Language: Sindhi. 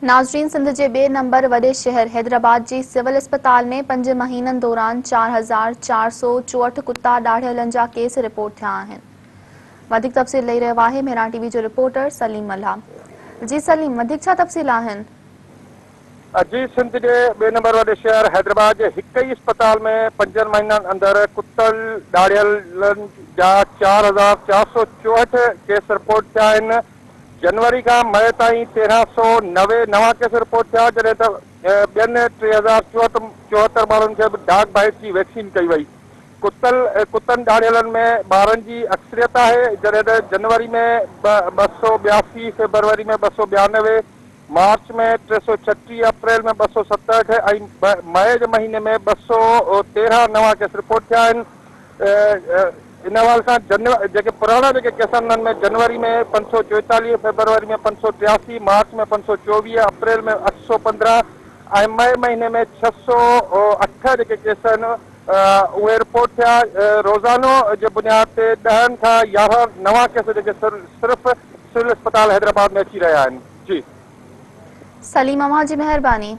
ناظرين سنڌ جي ٻئي نمبر وڏي شهر حيدرآباد جي سول اسپتال ۾ پنج مهينن دوران 4464 ڪتا ڏاڙهيلن جا ڪيس رپورٽ ٿيا آهن. وڌيڪ تفصيل ڏئي رهيو آهي مهراڻ ٽي وي جو رپورٽر سليم ملاح. جي سليم وڌيڪ ڇا تفصيل آهن؟ جي سنڌ جي ٻئي نمبر وڏي شهر حيدرآباد جي هڪ ئي اسپتال ۾ پنجن مهينن اندر ڪتل ڏاڙهيلن جا 4464 ڪيس رپورٽ ٿيا آهن. جنوري کان مئي تائين 1390 نوان ڪيس رپورٽ ٿيا، جڏهن ته ٻين 3074 ماڻهن کي به ڊاگ بائيٽ جي ويڪسين ڪئي وئي. ڪتل ڪتن ڏاڙهيلن ۾ ٻارن جي اڪثريت آهي، جڏهن ته جنوري ۾ 282، فيبروري ۾ 292، مارچ ۾ 336، اپريل ۾ 267 ۽ مئي جي مهيني ۾ 213 نوان ڪيس رپورٽ ٿيا آهن. ان حوالي سان جيڪي پراڻا جيڪي ڪيس آهن انهن ۾ جنوري ۾ 544، فيبروري ۾ 583، مارچ ۾ 524، اپريل ۾ 815 ۽ مئي مهيني ۾ 608 جيڪي ڪيس آهن اهي رپورٽ ٿيا. روزانو جي بنياد تي ڏهن کان 11 نوان ڪيس جيڪي صرف سول اسپتال حيدرآباد ۾ اچي رهيا آهن. جي. سليم اوهان جي مهرباني.